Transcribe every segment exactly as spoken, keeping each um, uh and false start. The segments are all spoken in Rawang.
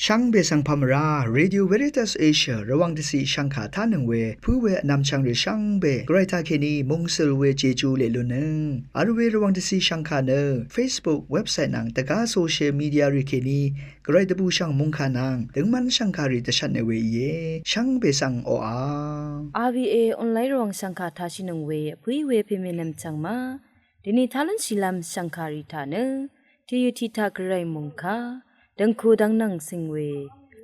Shvngbe svng pà mvrá Radio Veritas Asia Rvwàng dvciq shvngkà tánøng we pǿ we vnvmchvng rì shvngbe gvray taqkèní mungsøl we Jeju leq lunnøng vl we Rvwàng dvciq shvngkà nø Facebook, website nvng dvgá social media rì kèní gvray dvbùshv̀ng mòngkà nvng døngmv́n shv̀ngkàrì dvshvtne we íe. Shvngbe svng oqà R V A online Rvwàng shv̀ngkà tashìnøng we vpǿí we pèmènvm chv̀ng ma. Dèni tá lúnshìlv́m shv̀ngkàrì taq nø tìyø tiq taq gvray mòngkà dv̀ngku dv́ngnvng cing we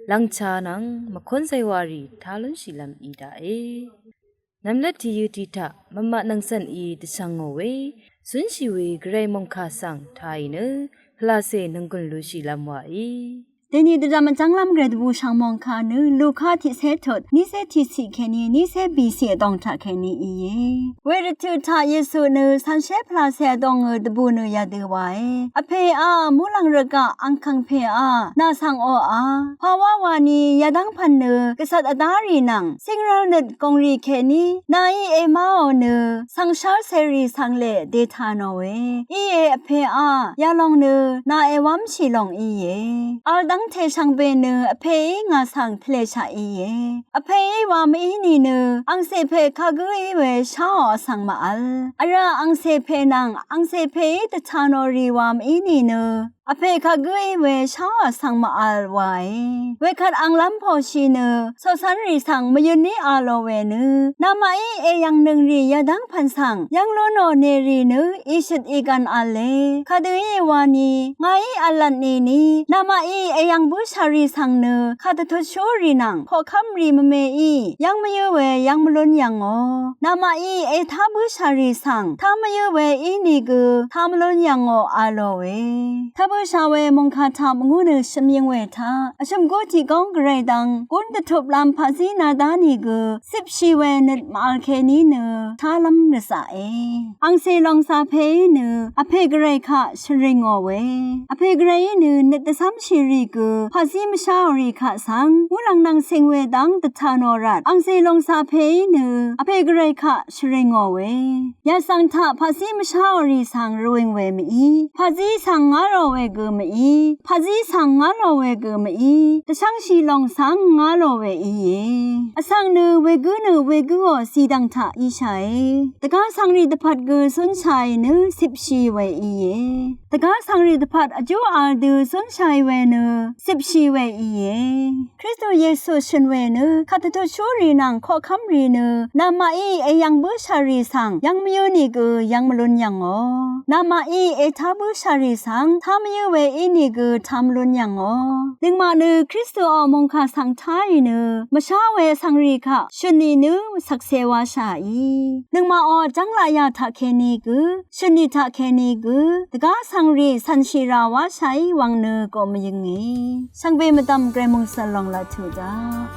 lv̀ngcha nvng mvkún zaywàrì tá lúnshìlv́m í daqe. Nvmlvt tìyø tiq taq mvmaq nvng cv̀n í dvshvngò we zúnshì we gvray mòngkà svng tàì nø pvlacè nònggùn lushìlv́m wàí. Dèni dvdvm vjv́nglv́m gvray dvbùshv̀ng mòngkà nø Luka tiqcé tut nícé tiqciq kèní nícé bìciq vdòng taqkèní íe. Wervtøq taq Yesu nø cv̀nshé pvlacè vdòngø dvbù nø yadø wàe. Vpèá, muqlàng rvgaq angkvng pèá, nà svng oqà, pàwá wani yadv́ng pv̀n nø gvcvt vdá rì nvng cíngrv́l nøt gòngrì kèní nàí èmáò nø svng shálcèrì svng leq dètà nòe. Íe, vpèá, yalòng nø nà èwámshì lòng íe. Vl dv́ngte shvngbe nø vpèí ngà svng tvlèshaq íe. Vpèí wa mv-í nìnø angcè pè kagǿ í we sháò vsvng màvl. Vrá angcè pè nvng angcè pèí dvtà nò rì wa mv-í nìnø vpè kagǿ í we sháò vsvng màvl wae. Wekvt anglv́m pòshì nø coqcv́nrì svng mvyøní a lò we nø namaqí èyv̀ngnøng rì yadv́ng pv̀n svng yv́ng lú nò nèrì nø ìshøt ìgv̀n v̄le. Kadø í wani ngàí v̄lvt nìni namaqí èyv̀ng bǿshàrì svng nø kàdvtutshúrì nvng koqkv́mrì mvmeí yv́ng mvyǿ we yv́ng mvlún yv̀ngò. Namaqí ètá bǿshàrì svng tá mvyǿ we ínìgø tá mvlún yv̀ngò a lòe. Tá bǿshà we mòngkà taq mvngú nø shø̀myøng we taq vshø̀m gú tiq góng gvray dvng gún dvtuplv́m paqzí nadá nìgø cipshì we nøt màvl kèní nø tálv́m rvzaqe. Angcè lòngcà pèí nø vpè gvray kaq shvringò we. Vpè gvrayí nø nøt dvcv́mshì rì gø paqzí mvsháò rì kaq svng muqlàng nvng cing we dv́ng dvtà nò rvt angcè lòngcà pèí nø vpè gvray kaq shvringò we. Yasvng taq paqzí mvsháò rì svng rvwìng we mv-í. Paqzí svng ngá lò we gø mv-í. Paqzí svng ngá lò we gø mv-í. Dvshv́ngshì lòng svng ngá lò we íe. Vsvng nø wegǿ nø wegǿò zìdv̀ng taq íshàe. Dvgá svngrì dvpvt gø zúnshàì nø cipshì we íe. Dvgá svngrì dvpvt vjú vl dø zúnshàì we nø cipshì we íe. Kristu Yesu shø̀n we nø kàdvtutshúrì nvng koqkv́mrì nø namaqí èyv̀ng bǿshàrì svng yv́ng mvyǿ nìgø yv́ng mvlún yv̀ngò. Namaqí ètá bǿshàrì svng tá mvyǿ we ínìgø tá mvlún yv̀ngò. Nøngmaq nø Kristuò mòngkà svng táì nø mvshá we vsvngrì kaq shø̀n nìnø mvsvkse wáshàì. Nøngmaqò jv́nglaq yà taqkèní gø shø̀n nì taqkèní gø dvgá svngrì cv̀nshì rà wáshàí wvng nø gø mvyønge. Shvngbe mvdv̀m gvray mòngsv̀l lòng laq tuq daq.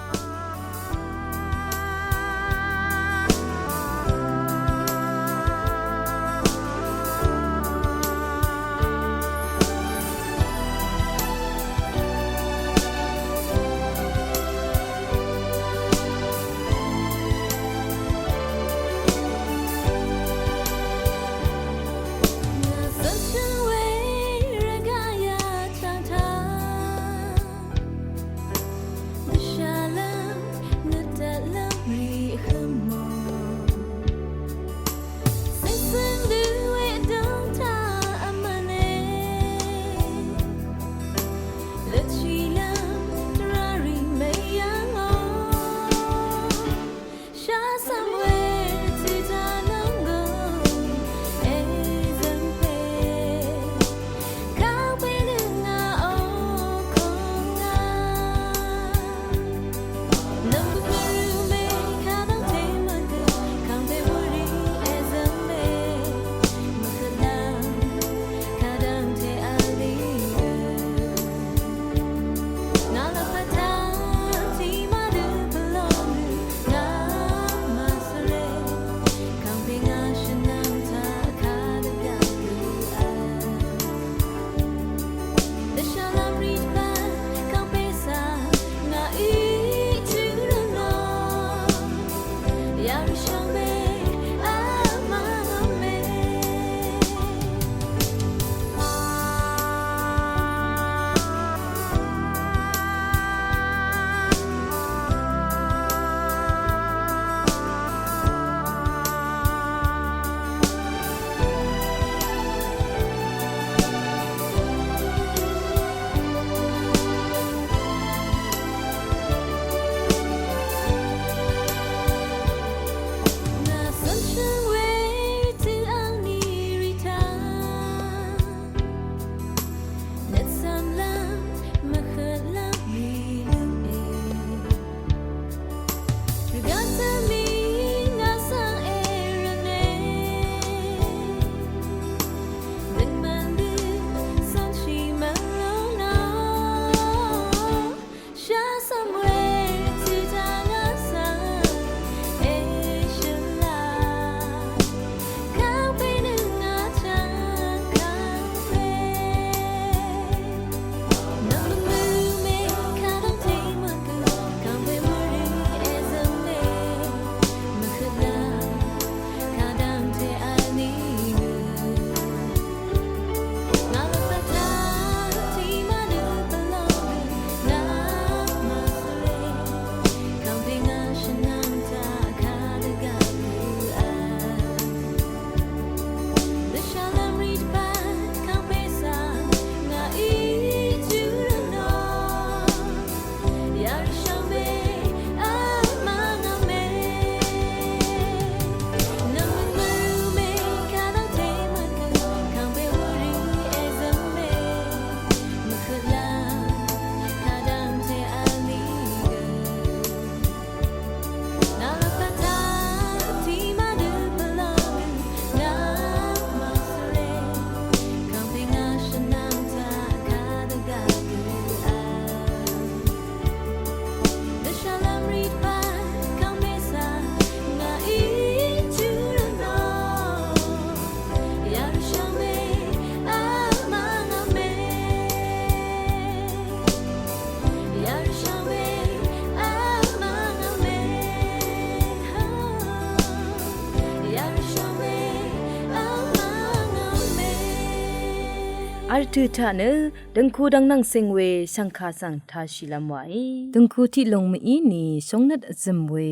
Vtø̀ taq nø døngku dvng nvng seng we shvngka svng tashìlv́m wàí. Døngku tiqlùng mv-í nì shóngnøt vzø̀m we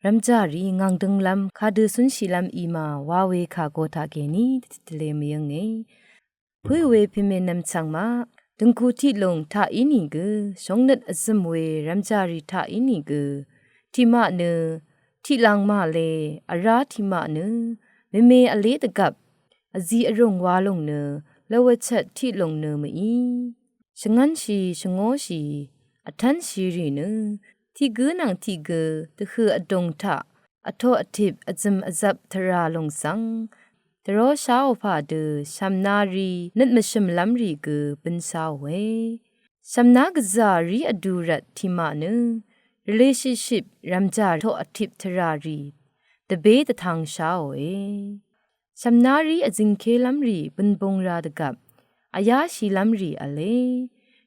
rvmjárì ngv̀ng dø̄nglv́m kadø cúnshìlv́m í ma wa we kà go taqkèní tvtìtvle mvyǿnge. Pø̄ we pèmènvm chv̀ng maq døngku tiqlùng taq í nìgø shóngnøt vzø̀m we rvmjárì taq í nìgø tiqmaq nø tiqlàng màle vrá tiqmaq nø mème vlé dvgvp vzi vrùng wa lùng nø lvwvchvt tiqlùng nø mv-í shvngv́nshì shvngóshì vtv́nshìrì nø tiqgǿ nvng tiqgø dvhø̀ vdùng taq vtoq vtip vzø̀m vzvp tvrà lùng svng dvró sháò pà dø shv̀mná rí nøt mvshø̀mlv́m rì gø bǿnsháòe. Shv̀mná gvzà rí vdu rvt tiqmaq nø relationship rvmjà toq vtip tvrà rì dvbé dvtvng sháòe. Shv̀mná rí vzingkélv́m rì bønbung ra dvgvp vyáshìlv́m rì v̄le.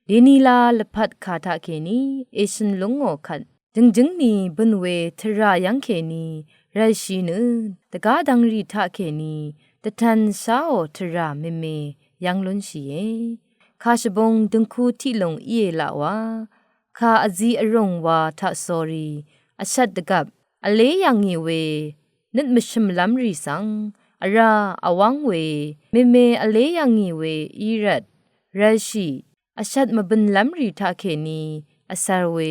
Dèní la lvpat kà taqkèní èshø̀n lúngò kvt jø̀ngjǿng ni bø̀n we tvrà yv́ngkèní rv̄lshì nø dvgá dvngrì taqkèní dvtv̄n sháò tvrà mème yv́ng lúnshìe. Kà shvbung døngku tiqlùng íe laq wa kà vzi vrùng wa taqsórí vshvt dvgvp vlé yv̀ngì we nøt mvshø̀mlv́m rì svng vrá vwv́ng we mème vlé yv̀ngì we í rvt rv̄lshì vshvt mvbø̀nlv́m rì taqkèní vsvr we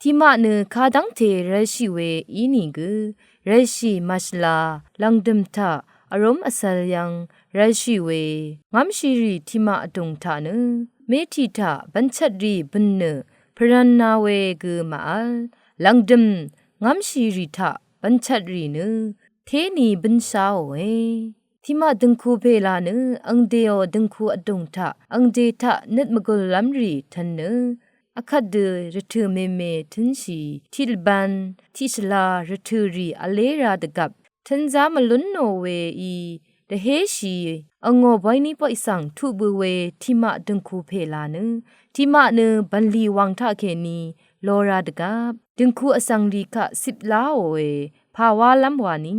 tiqmaq nø kadv́ngte rv̄lshì we í nìgø rv̄lshì màshvla lv̀ngdø̀m taq vrúm vsvl yv́ng rv̄lshì we ngv́mshìrì tiqmaq vdùng taq nø mètì taq bv̄nchvtrì bø̀n nø pvrv̄na we gø màvl lv̀ngdø̀m ngv́mshìrì taq bv̄nchvtrì nø téni bǿnsháòe. Tiqmaq døngku pèla nø angdèò døngku vdùng taq angdè taq nøt mvgùllv́m rì tø̄n nø vkvt dø rvtø̀ mème tǿnshì tiqlvbv̄n tiqshvla rvtø̀ rì vlé ra dvgvp tø̄nzá mvlúnò weí dvhéshì angò boyní boy svng tuq bø̄ we tiqmaq døngku pèla nø tiqmaq nø bv̀nlì wvng taqkèní lora dvgvp døngku vsvng rì kaq cip láòe. Pà wálv́m wani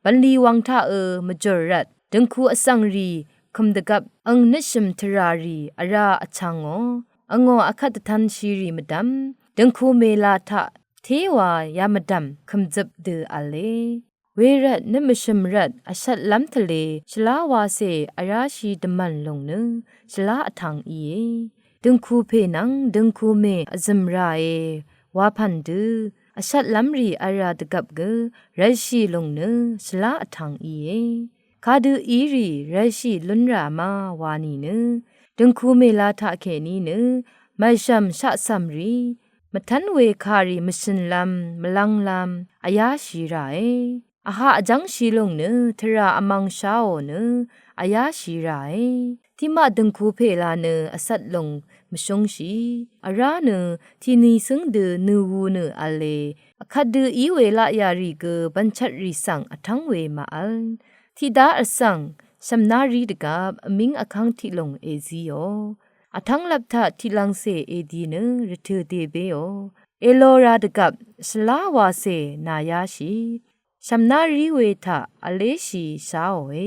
bv̀nlì wvng taq ø mvjòr rvt døngku vsvng rì kø̀m dvgvp ang nøtshø̀m tvrà rì vrá vchvngò. Angò vkvt dvtv̄nshìrì mvdv̀m døngku mèla taq téwa yamvdv̀m kø̀mzøp dø v̄le. Wervt nøt mvshø̀m rvt vshvtlv́m tvlē shvlá wacè vráshì dvmv̀n lùng nø shvlá vtvng íe. Døngku pè nvng døngku mè vzø̀m ràe wapv̀n dø vshvtlv́m rì vrá dvgvp gø rv̄lshì lùng nø shvlá vtvng íe. Kadø írì rv̄lshì lún rà ma wa nìnø døngku mèla taqkèní nø mv̀lshv̀m shaqcv̀m rì mvtv́n we kàrì mvshø̀nlv́m mvlv́nglv́m vyáshì ràe. Vhaq vjv́ngshì lùng nø tvrà vmvng sháò nø vyáshì ràe. Tiqmaq døngku pèla nø vcvt lùng mvshúngshì vrá nø tìni cǿng dø nø wu nø v̄le. Vkvt dø í we laqyà rì gø bv̀nchvtrì svng vtv́ng we màvl. Tiqdá vsvng shv̀mná rí dvgvp vmíng vkv́ng tiqlùng èzíò. Vtv́nglvp taq tiqlv̄ngcè èdi nø rvtø̀ dèbéò. Èlora dvgvp shvlá wacè nàyáshì shv̀mná rí we taq vléshì sháòe.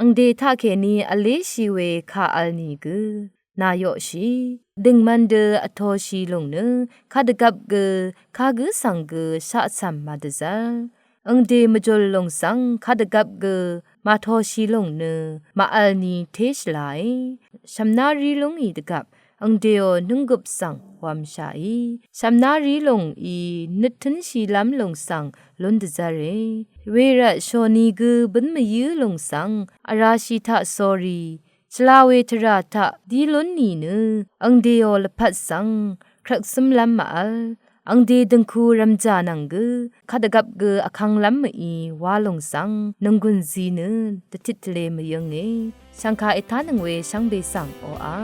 Angdè taqkèní vléshì we kà vl nìgø nàyoqshì dø̀ngmv̄n dø vtoshì lùng nø kadvgvp gø kagǿ svng gø shaqcv̀m màdvzv́r. Angdè mvjùl lùng svng kadvgvp gø màtoshì lùng nø màvl ni té shvlae. Shv̀mná rí lúngì dvgvp angdèò nǿnggøp svng wv̄mshàí shv̀mná rí lùng í nøt tǿnshìlv́m lùng svng lún dvzv́re. Wervt shòni gø bǿn mvyǿ lùng svng vrāshì taq sórí shvla we tvrà taq dí lún nìnø angdèò lvpat svng krvksǿmlv́m màvl. Angdè døngku rv̄mjà nvng gø kadvgvp gø vkvnglv́m mví wá lùng svng nònggùn zi nø dvtit tvlē mvyǿnge. Shv̀ngkà ètánøng we shvngbe svng oqà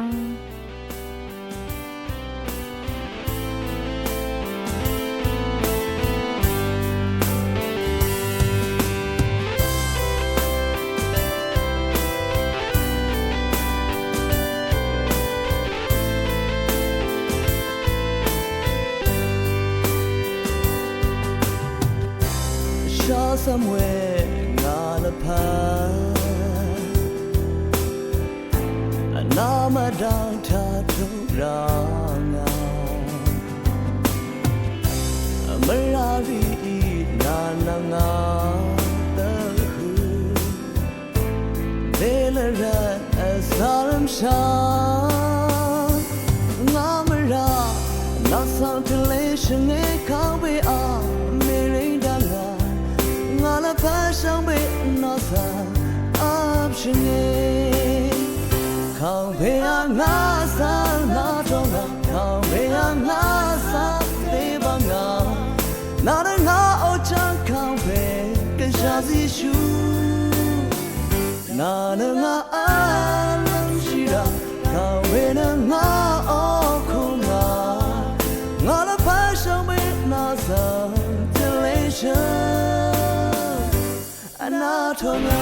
shá cv̄m we ngà lvpat vna Dang tatu ranga mvrari i nananga tahu. Belere asaram sha ngamra nasang tele shange kangbe a miring danga ngala pashang be nasang ap shange. Kangpe angasa natonga, kangpe angasa tebanga. Nana nga ochang kangpe kashazishu. Nana nga alam shira, kangpe na nga okunga. Ngala pashang be nasang telesha. Anatona.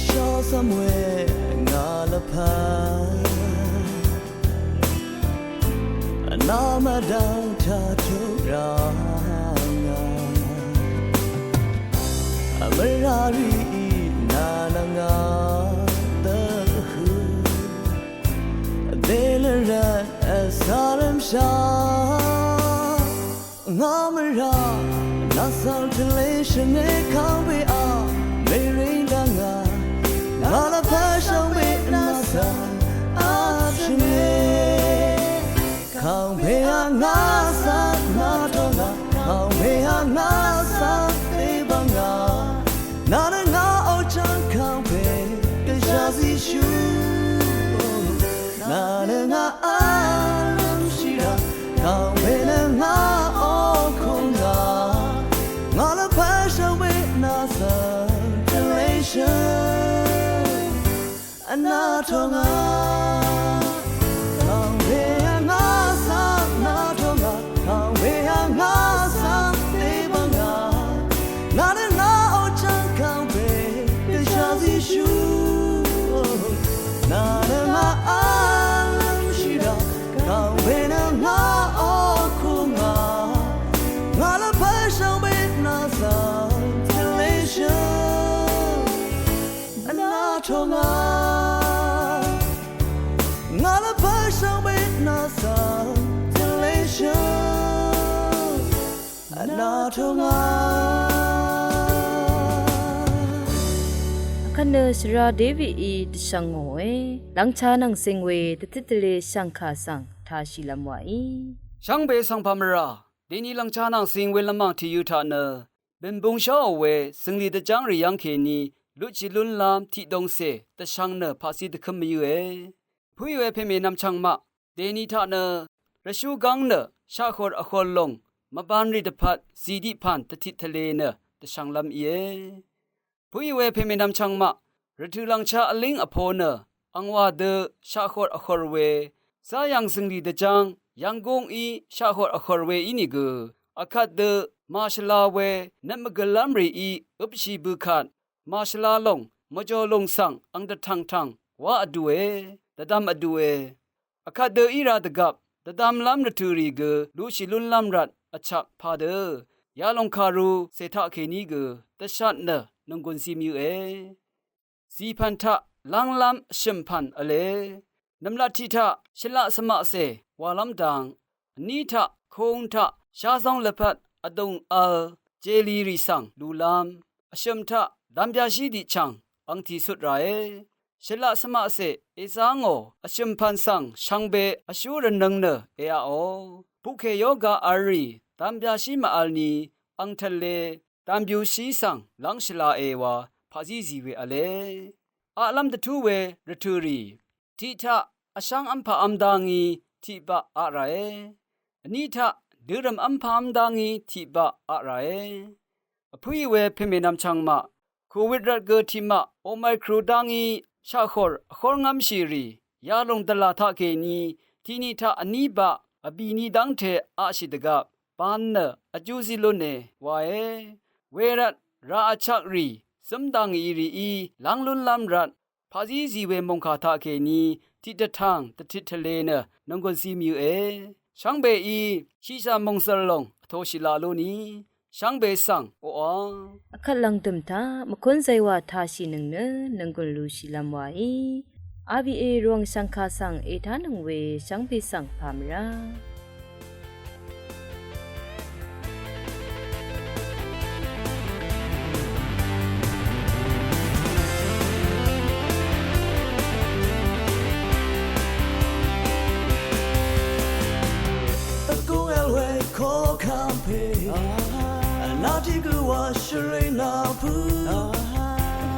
Shosam we ngalapa. Namadang taturanga. Amarari nananga tahu. Delaran asaram sha. Ngamra nasang telesha ne kangbe a mering danga. Ngala pashang be nasang apshane. Kangpe angasa natonga, kangpe angasa tebanga. Nananga ochang kangpe kashazishu. Nananga alam shira, kangpe nanga okunga. Ngala pashang be nasang telesha. Anatonga. Kangpe angasa natonga. Kangpe angasa tebanga. Nananga ochang kangpe kashazishu. Nananga alam shira. Kangpe nanga okunga. Ngala pashang be nasang telesha. Anatonga. Ngala pashang be nasang telesha. Anatonga. Akanø shvra David í dvshvng ngòe. Lvngcha nvngsing we dvtit dvle shvngkà svng tashìlvm wàí. Shvngbe svngpà mvrà. Deni lvngcha nvngsing we lvmàng tìyø taq nø. Bø̀nbung sháò we, zø̀nglì dvjáng rì yv́ng kèní, lutshì lúnlv́m tiqdongcè, dvshvng nø paqzí dvkǿm mvyǿe. Pø̀í we pèmè nvmchvng maq, dèni taq nø, rvshú gv́ng nø, shaqhòr vhòr lòng, mvbān rì dvpvt, zìdiq pv̀n dvtit tvlē nø, dvshvnglv́m íe. Pø̀í we pèmè nvmchvng maq, rvtø̀ lv̀ngchá vlíng vpō nø, angwà dø shaqhòr vhòr we, záyv̀ng zø̀nglì dvjáng, yv̀nggúng í shaqhòr vhòr we ínìgø, vkvt dø màshvla we, nøt mvgø̀lv́m rìí øpshì bø̀kvt, màshvla lòng, mvjò lòng svng ang dvtv̀ngtv̀ng, wá vdùe, dvdvm vdùe. Vkvt dø í rā dvgvp, dvdvmlv́m rvtø̀ rì gø, lushì lúnlv́m rvt, vchvk padø, yalòng kàru, cè taqkèní gø, dvshat nø, nònggùn zim yøe. Zìpv̀n taq, lv́nglv́m, vshø̀m pv̀n v̄le. Nv̀mlat tiq taq, shvlaq svmaqcè, wàlv́m dang. Vní taq, kung taq, sházóng lvpat, vdùng vl, jeli rì svng, lulv́m. Vshø̀m taq, dv̄m byashí tiqchv̀ng, ang tìsut ràe. Shvlaq svmaqcè, èzá ngò, vshø̀m pv̀n svng, shvngbe, vshú rvnøng nø, èaqò. Puqkè yoga vl rì, dv̄m byashí màvl ni, ang tv̀le, dv̄m byushí svng, lv́ng shvlae wa, paqzí zì we v̄le. Aqlv́m dvtú we, rvtø̀ rì. Tiq taq, vshv́ng v́mpà v́m dá ngí, tiqbaq aq ràe. Vní taq, dørø̀m v́mpà v́m dá ngí, tiqbaq aq ràe. Vpǿì we pèmè nvmchvng maq, kowit rvt gø tiqmaq, omikron dá ngí, shaqhòr, vhórngv́mshì rì, yalòng dvlà taqkèní, tiqni taq vní baq, vbìni dv́ngte aqshì dvgvp, ban nø vjú zí lúne wae. Wervt ra vchak rì zǿmdv̀ng í rìí lv́ng lúnlv́m rvt paqzí zì we mòngkà taqkèní tiqdvtv̀ng dvtit tvle nø nònggùn zí mvyøqe. Shvngbeí shiqshà mòngzø̀r lòng vtoshì laq lúni shvngbe svng oqà vkvt lv̀ngdø̀m taq mvkún zaywà tāshìnøng nø nònggùn lushìlv́m waí. R B A Rvwàng shv̀ngkà svng ètánøng we shvngbe svng pà mvrá. Vkúng èl we koqkvm pè vnvt tiq gø wa shvring nvpø̄.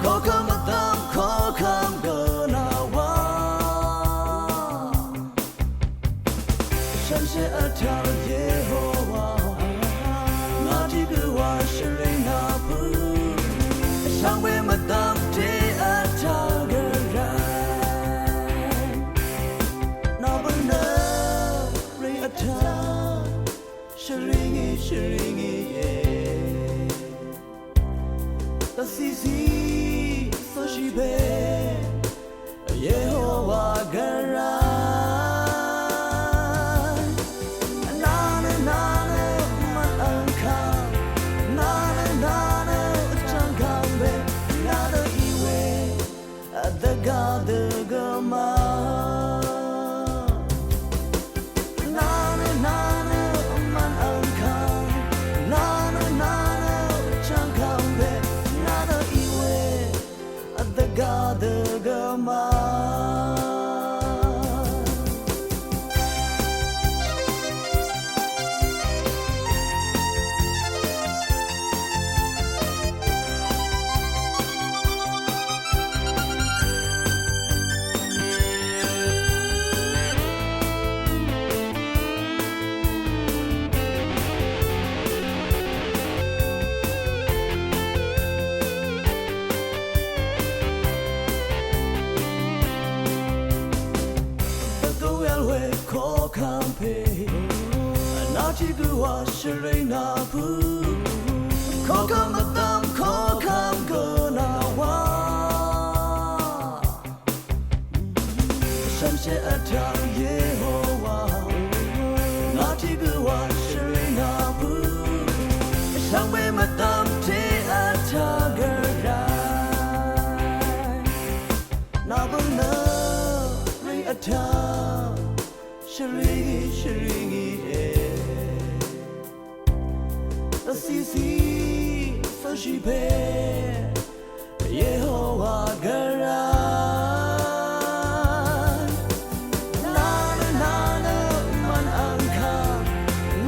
Koqkvm vdvm koqkvm gø nà wa. Shànshér vtv̄ng Yehowa ngà tiq gø wa shvring nvpø̄. Shvngbe mvdvm tiq vtv̄ng gø rv̄. Nà bø̄ nø ring vtv̄ng shvring í shvring í e. Dvcìcì sóshì pè Yehowa gvray. Nà nø nà nø mvn angkvng, nà nø nà nø vchvng kvng pè, nà nø í we dvgaq dvgø ma. Nà nø nà nø mvn angkvng, nà nø nà nø vchvng kvng pè, nà nø í we dvgaq dvgø ma. Vgø èl we koqkvm pè vnvt tiq gø wa shvring nvpø̄. Koqkvm vdvm koqkvm gø nà wa. Shànshér vtv̄ng Yehowa ngà tiq gø wa shvring nvpø̄. Shvngbe mvdvm tiq vtv̄ng gø rv̄. Nà bø̄ nø ring vtv̄ng shvring í shvring í e. Dvcìcì sóshì pè Yehowa gvray. Nà nø nà nø mvn angkvng,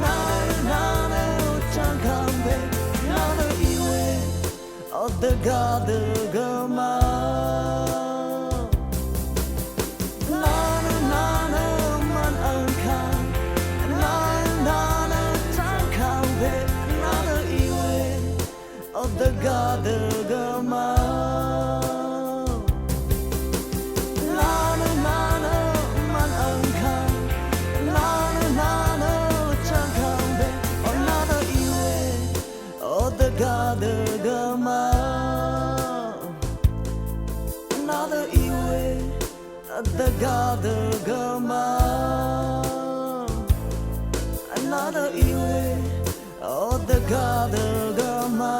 nà nø nà nø vchvng kvng pè, nà nø í we dvgaq dvgø ma. Nà nø nà nø mvn angkvng, nà nø nà nø vchvng kvng pè, nà nø í we dvgaq dvgø ma. Nà nø nà nø mvn angkvng, nà nø nà nø vchvng kvng pè, nà nø í we dvgaq dvgø ma. Nà nø í we dvgaq dvgø ma. Nà nø í we dvgaq dvgø ma.